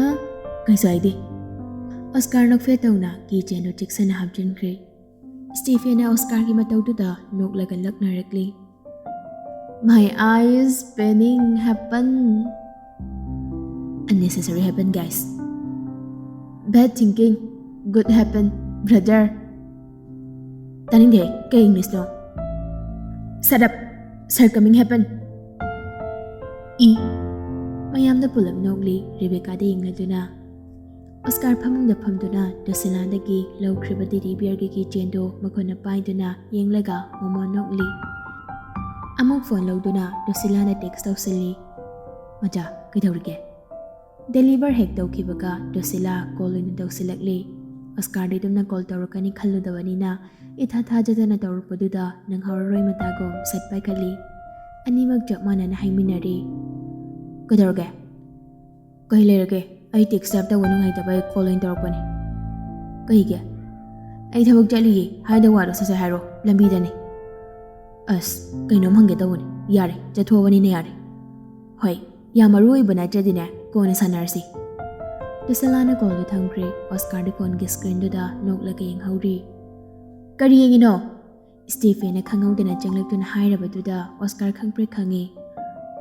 ꯑ? ꯀꯩꯁꯨ ꯍꯥꯏꯗꯦ꯫" ꯑꯣꯁꯀꯥꯔ ꯅꯣꯛꯐꯦꯠ ꯇꯧꯅ ꯀꯤ ꯆꯦꯟꯗꯨ ꯆꯦꯛꯁꯟꯅ ꯍꯥꯞꯆꯤꯟꯈ꯭ꯔꯦ꯫ ꯁ꯭ꯇꯤꯐꯦꯟꯅ ꯑꯣꯁꯀꯥꯔꯒꯤ ꯃꯇꯧꯗꯨꯗ ꯅꯣꯛꯂꯒ ꯂꯛꯅꯔꯛꯂꯤ꯫ "My eyes paining happen." Unnecessary happen, guys. Bad thinking, good happen, brother. ꯇꯥꯅꯤꯡꯗꯦ꯫ ꯀꯩ ꯏꯪꯂꯤꯁꯅꯣ? Shut up! Sir coming happen! E. ꯃꯌꯥꯝꯗ ꯄꯨꯂꯞ ꯅꯣꯛꯂꯤ꯫ ꯔꯦꯕꯦꯀꯥꯗ ꯌꯦꯡꯂꯗꯨꯅ ꯑꯣꯁꯀꯥꯔ ꯐꯃꯨꯡꯗ ꯐꯝꯗꯨꯅ ꯗꯣꯁꯤꯂꯥꯗꯒꯤ ꯂꯧꯈ꯭ꯔꯤꯕ ꯇꯦꯗꯤ ꯕꯤꯌꯔꯒꯤ ꯀꯤꯆꯦꯟꯗꯨ ꯃꯈꯨꯠꯅ ꯄꯥꯏꯗꯨꯅ ꯌꯦꯡꯂꯒ ꯃꯣꯃꯣꯟ ꯅꯣꯛꯂꯤ꯫ ꯑꯃꯨꯛ ꯐꯣꯟ ꯂꯧꯗꯨꯅ ꯗꯣꯁꯤꯂꯥꯅ ꯇꯦꯛꯁ ꯇꯧꯁꯤꯜꯂꯤ꯫ "ꯃꯆꯥ, ꯀꯩꯗꯧꯔꯤꯒꯦ?" ꯗꯦꯂꯤꯚꯔ ꯍꯦꯛ ꯇꯧꯈꯤꯕꯒ ꯗꯣꯁꯤꯂꯥ ꯀꯣꯜ ꯑꯣꯏꯅ ꯇꯧꯁꯤꯜꯂꯛꯂꯤ꯫ ꯑꯣꯁꯀꯥꯔꯗꯤ ꯑꯗꯨꯝꯅ ꯀꯣꯜ ꯇꯧꯔꯛꯀꯅꯤ ꯈꯜꯂꯨꯗꯕꯅꯤꯅ ꯏꯊꯥ ꯊꯥꯖꯗꯅ ꯇꯧꯔꯛꯄꯗꯨꯗ ꯅꯪꯍꯧꯔꯔꯣꯏ ꯃꯇꯥꯒꯨꯝ ꯁꯠ ꯄꯥꯏꯈꯠꯂꯤ꯫ ꯑꯅꯤꯃꯛ ꯆꯞ ꯃꯥꯟꯅꯅ ꯍꯥꯏꯃꯤꯟꯅꯔꯤ꯫ "ꯀꯩꯗꯧꯔꯒꯦ?" "ꯀꯩ ꯂꯩꯔꯒꯦ? ꯑꯩ ꯇꯦꯛꯁ ꯇꯥꯏꯞ ꯇꯧꯕ ꯅꯨꯡꯉꯥꯏꯇꯕ, ꯑꯩ ꯀꯣꯜ ꯑꯣꯏꯅ ꯇꯧꯔꯛꯄꯅꯦ꯫" "ꯀꯩꯒꯤ?" "ꯑꯩ ꯊꯕꯛ ꯆꯠꯂꯤꯌꯦ, ꯍꯥꯏꯗꯧ ꯋꯥꯗꯣ ꯁꯠ ꯁꯠ ꯍꯥꯏꯔꯣ, ꯂꯝꯕꯤꯗꯅꯦ꯫" "ꯑꯁ, ꯀꯩꯅꯣꯝ ꯍꯪꯒꯦ ꯇꯧꯕꯅꯦ꯫" "ꯌꯥꯔꯦ, ꯆꯠꯊꯣꯛꯑꯕꯅꯤꯅ ꯌꯥꯔꯦ꯫" "ꯍꯣꯏ, ꯌꯥꯝ ꯃꯔꯨ ꯑꯣꯏꯕ ꯅꯠꯇ꯭ꯔꯗꯤꯅꯦ, ꯀꯣꯟꯅ ꯁꯥꯟꯅꯔꯁꯤ꯫" ꯗꯣꯁꯤꯂꯥꯅ ꯀꯣꯜꯗꯨ ꯊꯝꯈ꯭ꯔꯦ꯫ ꯑꯣꯁꯀꯥꯔꯗꯤ ꯐꯣꯟꯒꯤ ꯁ꯭ꯀ꯭ꯔꯤꯟꯗꯨꯗ ꯅꯣꯛꯂꯒ ꯌꯦꯡꯍꯧꯔꯤ꯫ "ꯀꯔꯤ ꯌꯦꯡꯉꯤꯅꯣ?" ꯁ꯭ꯇꯤꯐꯦꯟꯅ ꯈꯪꯍꯧꯗꯅ ꯆꯪꯂꯛꯇꯨꯅ ꯍꯥꯏꯔꯕꯗꯨꯗ ꯑꯣꯁꯀꯥꯔ ꯈꯪꯄ꯭ꯔꯦꯛ ꯈꯪꯉꯤ꯫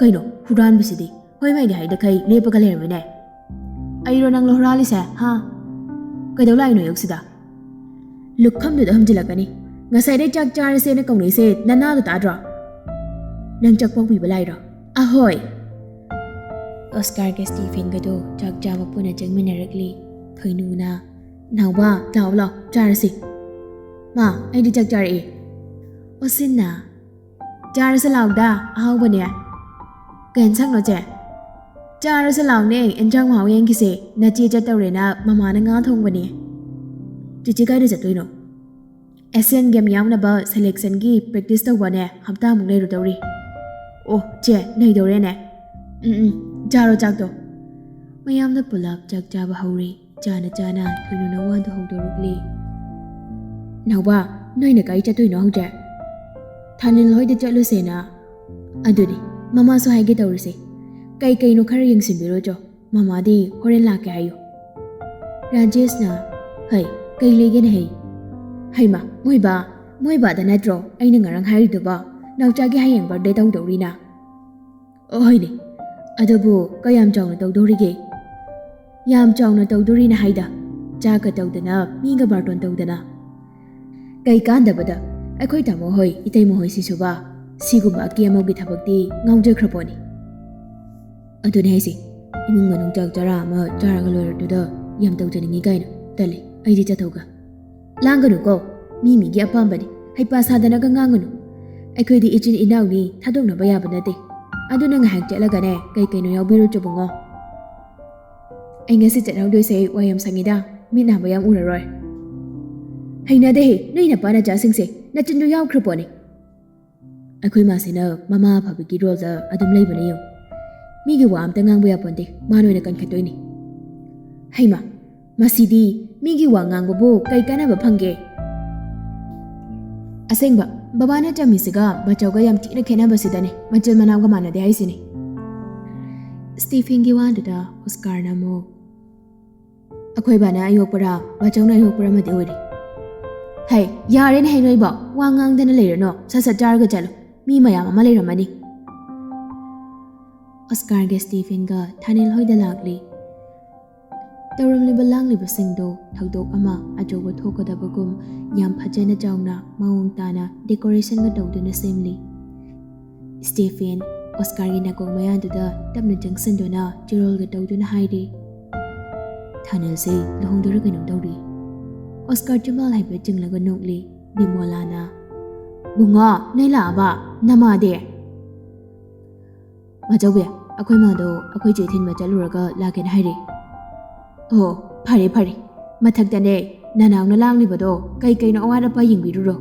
"ꯀꯩꯅꯣ, ꯍꯨꯔꯥꯟꯕꯁꯤꯗꯤ ꯍꯣꯏ ꯃꯩꯗꯤ ꯍꯥꯏꯗꯈꯩ ꯂꯦꯞꯄꯒ ꯂꯩꯔꯝꯃꯤꯅꯦ?" "ꯑꯩꯔꯣ ꯅꯪꯂꯣ ꯍꯨꯔꯥꯜꯂꯤꯁꯦ, ꯍꯥ? ꯀꯩꯗꯧ ꯂꯥꯛꯏꯅꯣ ꯑꯌꯨꯛꯁꯤꯗ?" "ꯂꯨꯈꯝꯗꯨꯗ ꯍꯨꯝꯖꯤꯜꯂꯛꯀꯅꯤ꯫ ꯉꯁꯥꯏꯗꯩ ꯆꯥꯛ ꯆꯥꯔꯁꯦꯅ ꯀꯧꯅꯩꯁꯦ ꯅꯅꯥꯗꯣ ꯇꯥꯗ꯭ꯔꯣ? ꯅꯪ ꯆꯥꯛ ꯄꯣꯛꯄꯤꯕ ꯂꯥꯛꯏꯔꯣ?" "ꯑꯍꯣꯏ!" ꯑꯣꯁꯀꯥꯔꯒ ꯁ꯭ꯇꯤꯐꯦꯟꯒꯗꯣ ꯆꯥꯛ ꯆꯥꯕ ꯄꯨꯟꯅ ꯆꯪꯃꯤꯟꯅꯔꯛꯂꯤ꯫ ꯊꯣꯏꯅꯨꯅ, "ꯅꯥꯎꯕ, ꯂꯥꯛꯑꯣ ꯂꯥꯛꯑꯣ, ꯆꯥꯔꯁꯤ꯫" "ꯃꯥ, ꯑꯩꯗꯤ ꯆꯥꯛ ꯆꯥꯔꯛꯑꯦ꯫" ꯑꯣꯁꯤꯟꯅ, "ꯆꯥꯔꯁꯤ ꯂꯥꯎꯗ, ꯑꯍꯥꯎꯕꯅꯦ꯫" "ꯀꯩ ꯏꯟꯁꯥꯡꯅꯣ ꯆꯦ?" "ꯆꯥꯔꯁꯤ ꯂꯥꯎꯅꯦ, ꯏꯟꯁꯥꯡ ꯃꯍꯥꯎ ꯌꯦꯡꯈꯤꯁꯦ꯫ ꯅꯆꯦ ꯆꯠꯇꯧꯔꯦꯅ ꯃꯃꯥꯅ ꯉꯥ ꯊꯣꯡꯕꯅꯦ꯫" "ꯆꯤꯆꯦ ꯀꯥꯏꯗ ꯆꯠꯇꯣꯏꯅꯣ?" "ꯑꯦꯁꯤꯌꯥꯟ ꯒꯦꯝ ꯌꯥꯎꯅꯕ ꯁꯦꯂꯦꯛꯁꯟꯒꯤ ꯄ꯭ꯔꯦꯛꯇꯤꯁ ꯇꯧꯕꯅꯦ, ꯍꯞꯇꯥꯃꯨꯛ ꯂꯩꯔꯨꯗꯧꯔꯤ꯫" "ꯑꯣ ꯆꯦ, ꯅꯩꯗꯧꯔꯦꯅꯦ꯫" "ꯎꯝ ꯎꯝ, ꯆꯥꯔꯣ ꯆꯥꯛꯇꯣ꯫" ꯃꯌꯥꯝꯗ ꯄꯨꯂꯞ ꯆꯥꯛ ꯆꯥꯕ ꯍꯧꯔꯤ꯫ ꯆꯥꯅ ꯆꯥꯅ ꯊꯣꯏꯅꯨꯅ ꯋꯥꯗꯨ ꯍꯧꯗꯣꯔꯛꯂꯤ꯫ "ꯅꯥꯎꯕ, ꯅꯣꯏꯅ ꯀꯥꯏ ꯆꯠꯇꯣꯏꯅꯣ ꯍꯧꯖꯤꯛ?" "ꯊꯥꯅꯤꯜ ꯍꯣꯏꯗ ꯆꯠꯂꯨꯁꯦꯅ꯫" "ꯑꯗꯨꯅꯤ, ꯃꯃꯥꯁꯨ ꯍꯥꯏꯒꯦ ꯇꯧꯔꯤꯁꯦ꯫ ꯀꯩ ꯀꯩꯅꯣ ꯈꯔ ꯌꯦꯡꯁꯤꯟꯕꯤꯔꯣ ꯆꯣ, ꯃꯃꯥꯗꯤ ꯍꯣꯔꯦꯟ ꯂꯥꯛꯀꯦ ꯍꯥꯏꯌꯨ꯫" ꯔꯥꯖꯦꯁꯅ, "ꯍꯩ, ꯀꯩ ꯂꯩꯒꯦꯅꯦ ꯍꯩ?" "ꯍꯩꯃ, ꯃꯣꯏꯕꯥ, ꯃꯣꯏꯕꯥꯗ ꯅꯠꯇ꯭ꯔꯣ ꯑꯩꯅ ꯉꯔꯥꯡ ꯍꯥꯏꯔꯤꯗꯨꯕꯣ, ꯅꯥꯎꯆꯥꯒꯤ ꯍꯌꯦꯡ ꯕꯥꯔꯗꯦ ꯇꯧꯗꯧꯔꯤꯅ?" "ꯑꯣ ꯍꯣꯏꯅꯦ, ꯑꯗꯨꯕꯨ ꯀꯌꯥꯝ ꯆꯥꯎꯅ ꯇꯧꯗꯧꯔꯤꯒꯦ?" "ꯌꯥꯝ ꯆꯥꯎꯅ ꯇꯧꯗꯣꯔꯤꯅ ꯍꯥꯏꯗ, ꯆꯥꯛꯀ ꯇꯧꯗꯅ, ꯃꯤꯒ ꯕꯥꯔꯇꯣꯟ ꯇꯧꯗꯅ꯫" ꯀꯩ ꯀꯥꯟꯗꯕꯗ? ꯑꯩꯈꯣꯏ ꯇꯥꯃꯣ ꯍꯣꯏ, ꯏꯇꯩꯃ ꯍꯣꯏ ꯁꯤꯁꯨꯕ, ꯁꯤꯒꯨꯝꯕ ꯑꯀꯦ ꯑꯃꯧꯒꯤ ꯊꯕꯛꯇꯤ ꯉꯥꯎꯖꯈ꯭ꯔ ꯄꯣꯠꯅꯤ꯫ ꯑꯗꯨꯅꯦ ꯍꯥꯏꯁꯦ, ꯏꯃꯨꯡ ꯃꯅꯨꯡ ꯆꯥꯛ ꯆꯔꯥ ꯑꯃ ꯆꯥꯔꯒ ꯂꯣꯏꯔꯗꯨꯗ ꯌꯥꯝ ꯇꯧꯖꯅꯤꯡꯉꯤ ꯀꯥꯏꯅ꯫ ꯇꯜꯂꯤ, ꯑꯩꯗꯤ ꯆꯠꯊꯣꯛꯒ꯫ ꯂꯥꯡꯒꯅꯨꯀꯣ, ꯃꯤ ꯃꯤꯒꯤ ꯑꯄꯥꯝꯕꯅꯤ, ꯍꯩꯄꯥ ꯁꯥꯗꯅꯒ ꯉꯥꯡꯒꯅꯨ꯫ ꯑꯩꯈꯣꯏꯗꯤ ꯏꯆꯤꯟ ꯏꯅꯥꯎꯅꯤ, ꯊꯥꯗꯣꯛꯅꯕ ꯌꯥꯕ ꯅꯠꯇꯦ꯫ ꯑꯗꯨꯅ ꯉꯥꯏꯍꯥꯛ ꯆꯠꯂꯒꯅꯦ, ꯀꯩ ꯀꯩꯅꯣ ꯌꯥꯎꯕꯤꯔꯨꯆꯣ ꯕꯨꯡꯉꯣ꯫ ꯑꯩ ꯉꯁꯤ ꯆꯠꯍꯧꯗꯣꯏꯁꯦ ꯋꯥ ꯌꯥꯝ ꯁꯪꯉꯤꯗ, ꯃꯤꯠ ꯅꯥꯕ ꯌꯥꯝ ꯎꯔꯔꯣꯏ꯫ ꯍꯩꯅꯗꯦꯍꯦ, ꯅꯣꯏ ꯅꯄꯥ ꯅꯆꯥꯁꯤꯡꯁꯦ, ꯅꯆꯤꯟꯗꯣ ꯌꯥꯎꯈ꯭ꯔ ꯄꯣꯠꯅꯤ꯫ ꯑꯩꯈꯣꯏ ꯃꯥꯁꯤꯅ ꯃꯃꯥ ꯑꯐꯕꯒꯤ ꯔꯣꯜꯗ ꯑꯗꯨꯝ ꯂꯩꯕꯅꯦ ꯌꯦꯡꯉꯨ꯫ ꯃꯤꯒꯤ ꯋꯥ ꯑꯝꯇ ꯉꯥꯡꯕ ꯌꯥꯄꯣꯟꯇꯦ, ꯃꯥꯅ ꯑꯣꯏꯅ ꯀꯟꯈꯠꯇꯣꯏꯅꯤ꯫ ꯍꯩꯃꯥ, ꯃꯁꯤꯗꯤ ꯃꯤꯒꯤ ꯋꯥ ꯉꯥꯡꯕꯕꯨ ꯀꯩ ꯀꯥꯟꯅꯕ ꯐꯪꯒꯦ? ꯑꯁꯦꯡꯕ, ꯕꯕꯥꯅ ꯇꯝꯃꯤꯁꯤꯒ ꯕꯆꯧꯒ ꯌꯥꯝ ꯊꯤꯅ ꯈꯦꯠꯅꯕꯁꯤꯗꯅꯦ ꯃꯆꯤꯟ ꯃꯅꯥꯎꯒ ꯃꯥꯟꯅꯗꯦ ꯍꯥꯏꯁꯤꯅꯤ꯫ ꯁ꯭ꯇꯤꯐꯦꯟꯒꯤ ꯋꯥꯗꯨꯗ ꯑꯣꯁꯀꯥꯔꯅ ꯑꯃꯨꯛ, "ꯑꯩꯈꯣꯏ ꯕꯥꯅ ꯑꯌꯣꯛꯄꯔꯥ, ꯕꯆꯧꯅ ꯑꯌꯣꯛꯄꯔꯥ ꯑꯃꯗꯤ ꯑꯣꯏꯔꯦ꯫ ꯍꯩ, ꯌꯥꯔꯦꯅꯦ ꯍꯩ ꯅꯣꯏꯕꯣ, ꯋꯥ ꯉꯥꯡꯗꯅ ꯂꯩꯔꯅꯣ, ꯁꯠ ꯁꯠ ꯆꯥꯔꯒ ꯆꯠꯂꯣ, ꯃꯤ ꯃꯌꯥꯝ ꯑꯃ ꯂꯩꯔꯝꯃꯅꯤ꯫" ꯑꯣꯁꯀꯥꯔꯒ ꯁ꯭ꯇꯤꯐꯦꯟꯒ ꯊꯥꯅꯦꯜ ꯍꯣꯏꯗ ꯂꯥꯛꯂꯤ꯫ ꯇꯧꯔꯝꯂꯤꯕ ꯂꯥꯡꯂꯤꯕꯁꯤꯡꯗꯣ ꯊꯧꯗꯣꯛ ꯑꯃ ꯑꯆꯧꯕ ꯊꯣꯛꯀꯗꯕꯒꯨꯝ ꯌꯥꯝ ꯐꯖꯅ ꯆꯥꯎꯅ ꯃꯑꯣꯡ ꯇꯥꯅ ꯗꯦꯀꯣꯔꯦꯁꯟꯒ ꯇꯧꯗꯨꯅ ꯁꯦꯝꯂꯤ꯫ ꯁ꯭ꯇꯤꯐꯦꯟ ꯑꯣꯁꯀꯥꯔꯒꯤ ꯅꯥꯀꯣꯡ ꯃꯌꯥꯗꯨꯗ ꯇꯞꯅ ꯆꯪꯁꯤꯟꯗꯨꯅ ꯆꯤꯔꯣꯜꯒ ꯇꯧꯗꯨꯅ ꯍꯥꯏꯔꯤ, "ꯊꯥꯅꯦꯜꯁꯦ ꯂꯨꯍꯣꯡꯗꯣꯏꯔ ꯀꯩꯅꯣꯝ ꯇꯧꯔꯤ꯫" ꯑꯣꯁꯀꯥꯔ ꯆꯤꯝꯕꯥꯜ ꯍꯥꯏꯐꯦꯠ ꯆꯤꯡꯂꯒ ꯅꯣꯛꯂꯤ꯫ ꯅꯤꯃꯣꯂꯥꯅ, "ꯕꯨꯡꯉꯣ, ꯅꯣꯏ ꯂꯥꯛꯑꯕ? ꯅꯃꯥꯗꯤ?" "ꯃꯥꯆꯧꯕꯤ, ꯑꯩꯈꯣꯏ ꯃꯥꯗꯣ ꯑꯩꯈꯣꯏ ꯆꯦ ꯊꯤꯟꯕ ꯆꯠꯂꯨꯔꯒ ꯂꯥꯛꯀꯦꯅ ꯍꯥꯏꯔꯛꯑꯦ꯫" "ꯑꯣ, ꯐꯔꯦ ꯐꯔꯦ꯫ ꯃꯊꯛꯇꯅꯦ, ꯅꯅꯥꯎꯅ ꯂꯥꯡꯂꯤꯕꯗꯣ ꯀꯩ ꯀꯩꯅꯣ ꯑꯋꯥꯠ ꯑꯄꯥ ꯌꯦꯡꯕꯤꯔꯨꯔꯣ꯫